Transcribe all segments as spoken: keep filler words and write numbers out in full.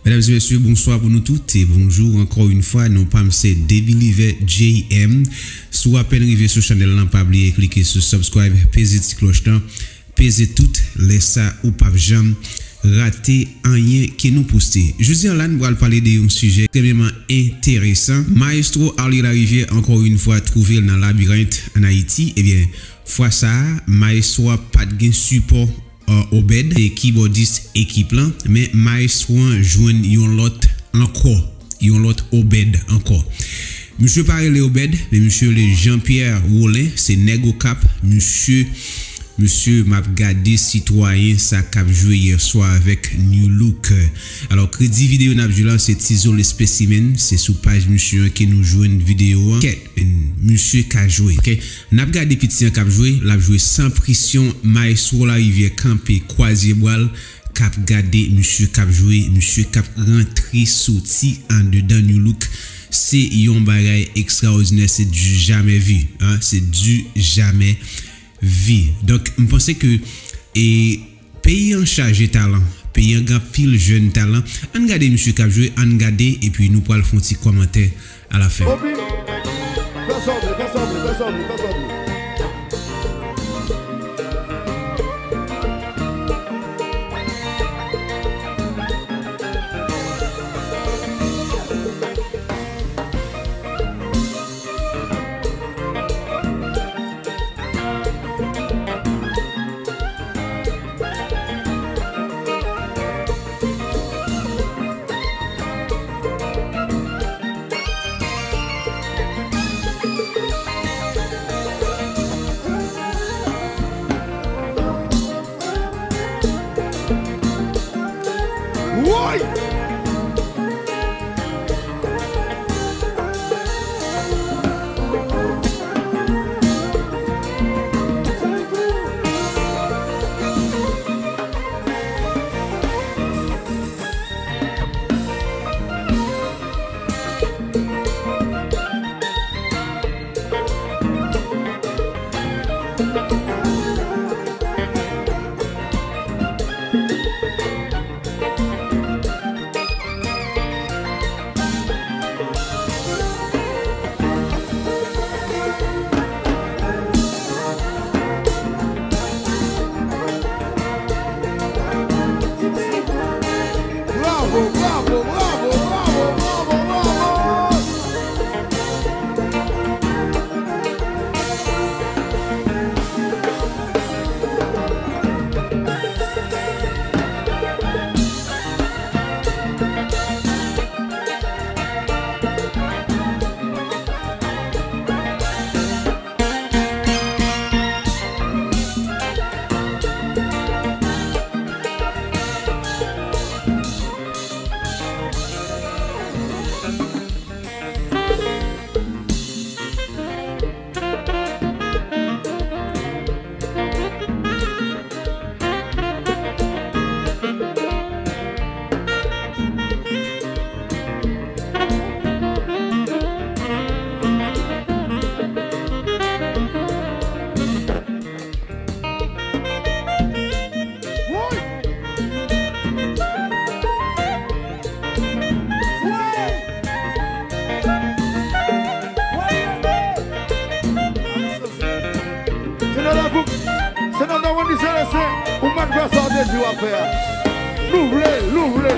Medam e mesye, bonswa pou nou tout e bonjou ankò yon fwa. Non pa m se Debelieve J M. Si w apèn rive sou chanèl lan, pa bliye klike sou subscribe, peze ti klòch lan, peze tout, lè sa ou p ap janm rate anyen ke nou poste. Jodi a la, nou pral pale de yon sijè ekstrèmeman enteresan. Maestro Arly Larivière, ankò yon fwa, twouve l nan labirent ann Ayiti. Ebyen, fwa sa a, maestro a pa t gen sipò Obed, se kibòdis ekip lan, men maestro an jwenn yon lòt ankò, yon lòt Obed ankò. Misye pa rele Obed, men misye rele Jean-Pierre Rolin, se nèg Okap, misye, misye, m ap gade sitwayen sa k ap jwe yèswa avèk New Look. Alò, kredi videyo n ap jwe la, se Tizo le Spécimen, se sou paj misye an ke nou jwenn videyo an. Kèt, men misye ka jwe, ok? N ap gade piti an k ap jwe, l ap jwe san presyon, Maestro Larivière kanpe, kwaze bra l, k ap gade misye k ap jwe, misye k ap rantre soti andedan New Look. Se yon bagay ekstraòdinè, se du jamais vu, hein, se du jamais vu. Donk, m panse ke, e, peyi an chaje talan, peyi an gen anpil jèn talan. Ann gade misye k ap jwe, ann gade, epi nou pral fè yon ti kòmantè alafen. Obi, fè sa w vle, fè sa w vle, fè sa w vle, fè sa w vle. Woy! Bravo, bravo, bravo, bravo, bravo, bravo! Se nan lakou, se nan non Bondye Selès, ou mèt fè sa w te di w ap fè a. Nou vle, nou vle.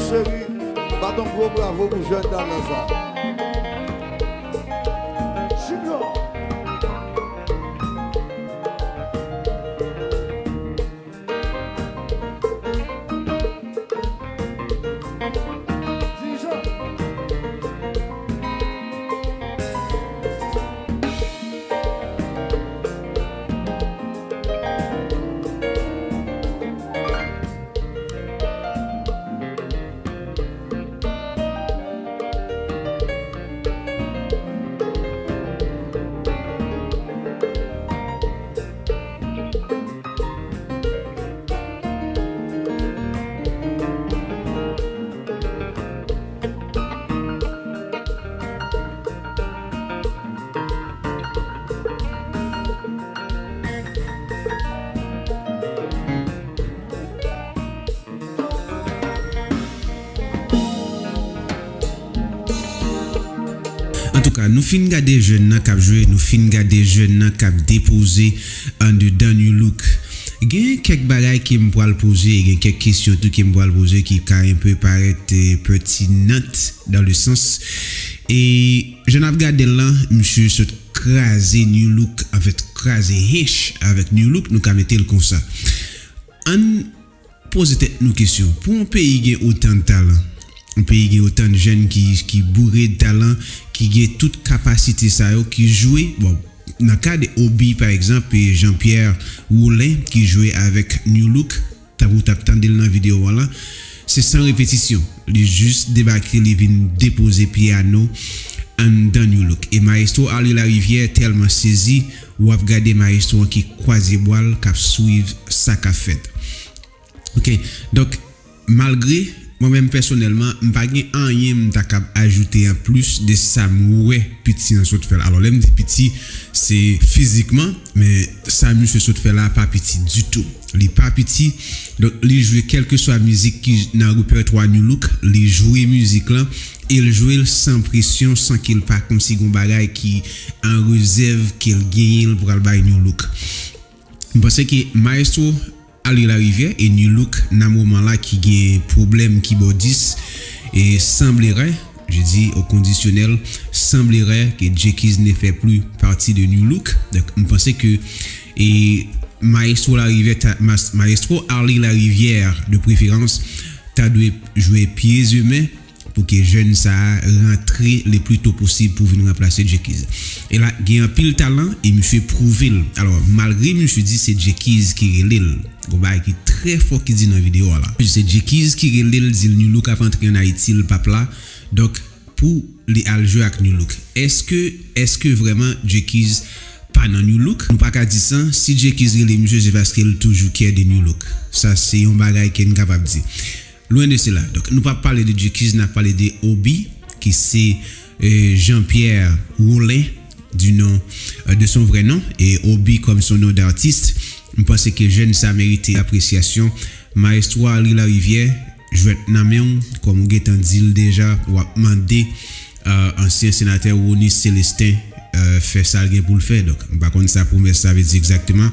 Cheri, bat yon gwo bravo pou jèn talan sa. Junior. Antouka, nou fin gade jèn nan k ap jwe, nou fin gade jèn nan k ap depoze andedan New Look. Gen kèk bagay ke m pral poze, gen kèk kesyon tou ke m pral poze ki ka enpe parèt, eh, pètinant dans le sens. E jan n ap gade l lan, misye sot kraze New Look, anfèt, kraze hench avèk New Look, nou ka mete l konsa. Ann poze tèt nou kesyon. Pou yon peyi gen otan de talan, yon peyi gen otan de jèn ki, ki boure de talan, ki gen tout kapasite sa yo, ki jwe, bon, nan ka de Oby, pa egzanp, e Jean-Pierre Rollin, ki jwe avèk New Look, tankou w t ap tande l nan videyo a la, se san repetisyon. Li jis debake, li vin depoze pyano anndan New Look. E Maestro Arly Larivière tèlman sezi, w ap gade Maestro an ki kwaze bra l, k ap swiv sa k ap fèt. Ok, donk, malgre mwen menm pèsonèlman, m pa gen anyen m ta kab ajoute an plis de sa m wè piti an sot fè la. Alò, lè m di piti, se fizikman, men sa misye sot fè la pa piti ditou. Li pa piti, donk li jwe kèlkeswa mizik ki nan repètwa New Look, li jwe mizik lan, e l jwe l san presyon, san ke l pa kòmsi gon bagay ki an rezèv ke l genyen l pral bay New Look. M panse ke Maestro Arly Larivière e New Look nan moman la ki gen pwoblèm kibòdis, e semblerait, je dis au conditionnel, semblerait que Jacky's ne fait plus partie de New Look. Donk, m panse ke, e, Maestro Larivière ta, Mas-, Maestro Arly Larivière, de préférence, ta dwe jwe pye zemen pou ke jèn sa a rantre le plus tôt possible pou vin ranplase Jacky's. E la, gen anpil talan e misye pwouve l. Alò, malgre misye di se Jacky's ki rele l, gon bagay ki trè fò ki di nan videyo a la. Se Jacky's ki rele l, di l New Look ap antre ann Ayiti, l p ap la. Donk, pou li al jwe ak New Look. Èske, èske vrèman Jacky's pa nan New Look? Nou pa ka di sa. Si Jacky's rele misye, se paske l toujou kyè de New Look. Sa, se yon bagay ke n kapab di. Loin de cela. Donk, nou p ap pale de Jacky's, n ap pale de Oby, ki se, euh, Jean-Pierre Rollin, du nom, euh, de son vrai nom, e Oby comme son nom d'artiste. M panse ke jèn sa merite apresyasyon. Maestro Arly Larivière, jwèt nan men w, kòm ou gentan di l deja, w ap mande, euh, ansyen senatè Rony Célestin, euh, fè sa l gen pou l fè. Donk, m pa konn sa pwomès sa vle di egzakteman.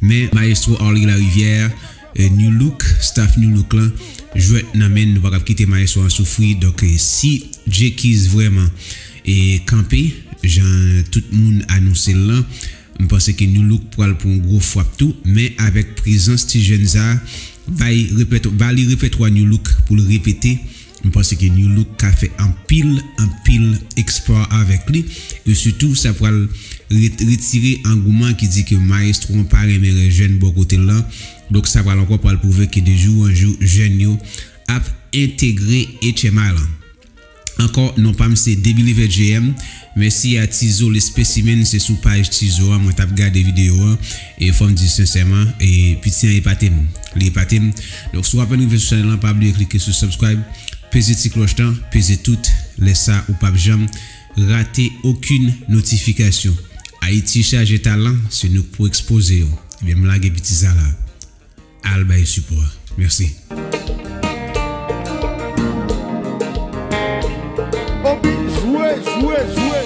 Men Maestro Arly Larivière, euh, New Look, staff New Look lan, jwèt nan men n, nou pa kab kite Maestro an soufri. Donk, euh, si Jacky's vrèman, e, kanpe, jan tout moun anonse l lan, m panse ke New Look pral pran yon gwo frap tou, men avèk prezans ti jèn sa a, bay repèt-, ba li repètwa New Look pou l repete, m panse ke New Look ka fè anpil, anpil eksplwa avèk li, e sitou sa pral ret-, retire angouman ki di ke Maestro an pa renmen wè jèn bò kote l lan. Donk, sa pral ankò pral pwouve ke de jou an jou, jèn yo ap entegre H M I lan. Ankò, non pa m se Debelieve J M. Mèsi a Tizo le Specimen, se sou paj Tizo a mwen t ap gade videyo a. E fò m di sensèman, e piti an epate m. Li epate m. Donk, si w apèn rive sou chanèl lan, pa bliye klike sou subscribe, peze ti klòch lan, peze tout. Lè sa, ou p ap janm rate okenn notifikasyon. Ayiti chaje talan, se nou k pou ekspoze yo. Ebyen, m lage piti sa la. Al bay sipò a. Mèsi. Oby, jwe, jwe, jwe.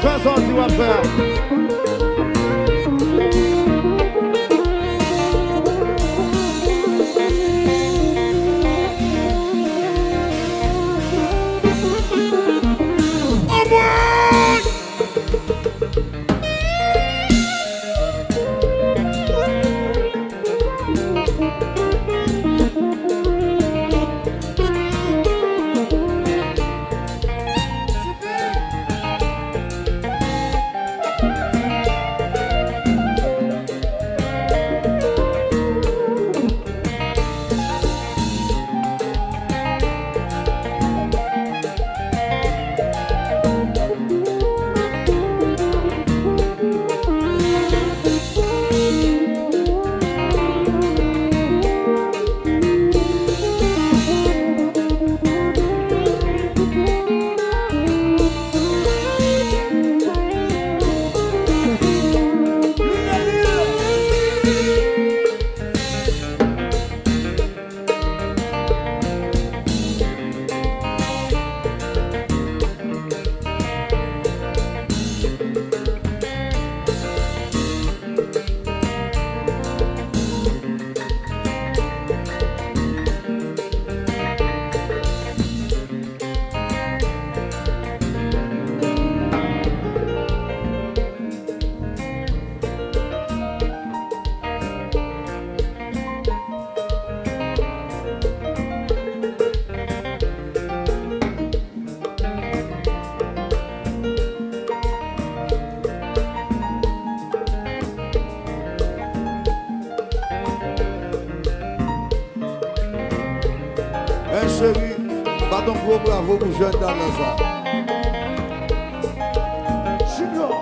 Fè sa w di w ap fè a. Mèsi, cheri, bat yon gwo bravo pou jèn talan sa. Junior.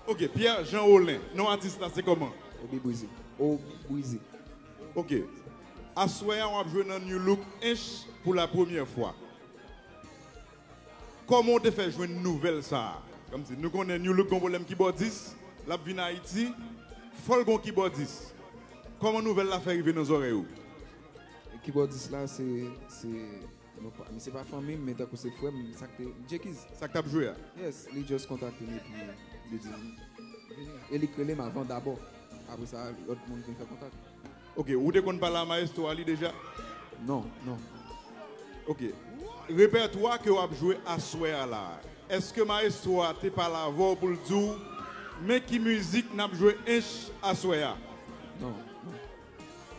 Ok, Pierre Jean Rolin, non atis la se kòman? Obi Brize. Obi Brize. Ok. Aswè a w ap jwe nan New Look Ench pou la premyè fwa. Kòman w te fè jwenn nouvèl sa a? Kòmsi nou konnen New Look gon pwoblèm kibòdis, l ap vin Ayiti, fò l gon kibòdis. Kòman nouvèl la fè rive nan zòrèy ou? Kibòdis la se, se, nou pa, misye pa fanmi m, men tankou se frè m, sa k te, Jekiz. Sa k t ap jwe a? Yes, li just kontakte m epi li di m vini. E li k rele m avan dabò. Apre sa, lòt moun vin fè kontak. Ok, ou te konn pale a mayestwo a li deja? Non, non. Ok. Repètwa ke w ap jwe aswè a la, èske mayestwo a te pale avè w pou l di w, men ki mizik n ap jwe ench aswè a? Non, non.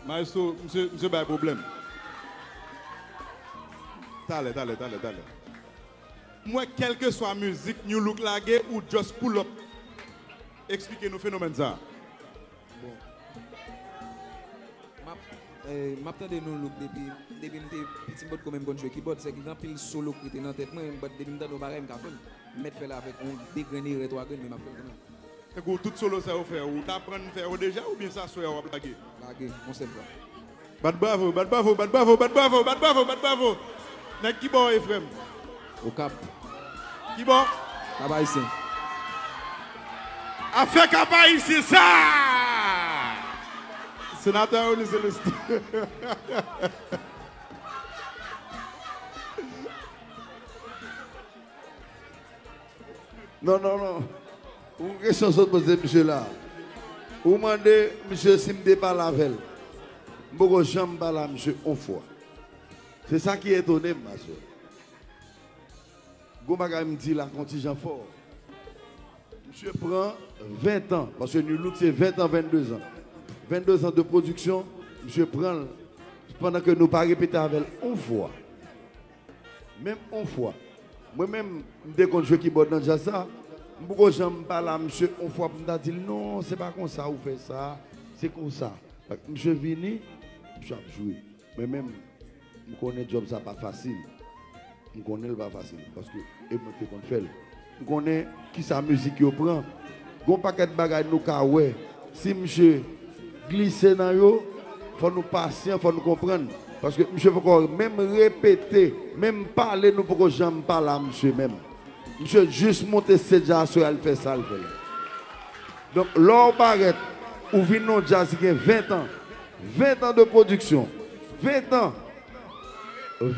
Mayestwo, misye, misye bay pwoblèm. Talè, talè, talè, talè. M wè kèlkeswa mizik New Look lage, ou just pull up. Eksplike nou fenomèn sa a. Bon. M ap, eh, m ap tande New Look depi, depi m te piti, m potko menm konn jwe kibòd. Sèke gen anpil solo k rete nan tèt mwen, but depi m tande yon bagay, m ka fè l. M mèt fè l avèk yon de grenn erè, twa grenn, men m ap fè l kanmenm. Tankou tout solo sa yo fè, ou t aprann fè yo deja oubyen se aswè a w ap lage? Lage, yon sèl fwa. Bat bravo, bat bravo, bat bravo, bat bravo, bat bravo, bat bravo. Nèg ki bò w ye, frè m? Okap. Ki bò? Kap Ayisyen. Afè Kap Ayisyen sa! Senatè Rony Celestin. Non, non, non. Yon kesyon sot poze misye la. Ou mande misye si m te pale avè l. M poko janm pale a misye yon fwa. Se sa ki etone m, masè. Gon bagay m di la k on ti jan fò. Misye pran Ven tan, paske Nu Look se ven tan, venndezan. Venndezan de pwodiksyon, misye pran l pandan ke nou pa repete avè l yon fwa. Menm yon fwa. Mwen menm, m te konn jwe kibòd nan djaz sa, m poko janm pale a misye yon fwa pou m ta di l, "Non, se pa konsa ou fè sa, se konsa." Misye vini, misye ap jwe. Mwen menm, m konnen djòb sa pa fasil. M konnen l pa fasil, paske e mwen ki te konn fè l. M konnen kisa mizik yo pran. Gon pakèt bagay nou ka wè. Si misye glise nan yo, fò nou pasyan, fò nou konprann. Paske misye poko menm repete, menm pale, nou poko janm pale a misye menm. Misye jis monte stage a aswè a, l fè sa l fè la. Donk, lè w parèt, ou vin nan yon djaz ki gen ven tan, ven tan de pwodiksyon, ven tan,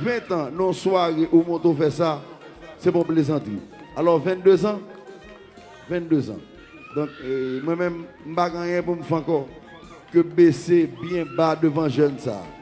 ven tan nan yon sware ou monte w fè sa, se pa yon plezantri. Alò, venndezan, venndezan. Donk, eh, mwen menm, m pa gen anyen pou m fè ankò ke bese byen ba devan jèn sa a.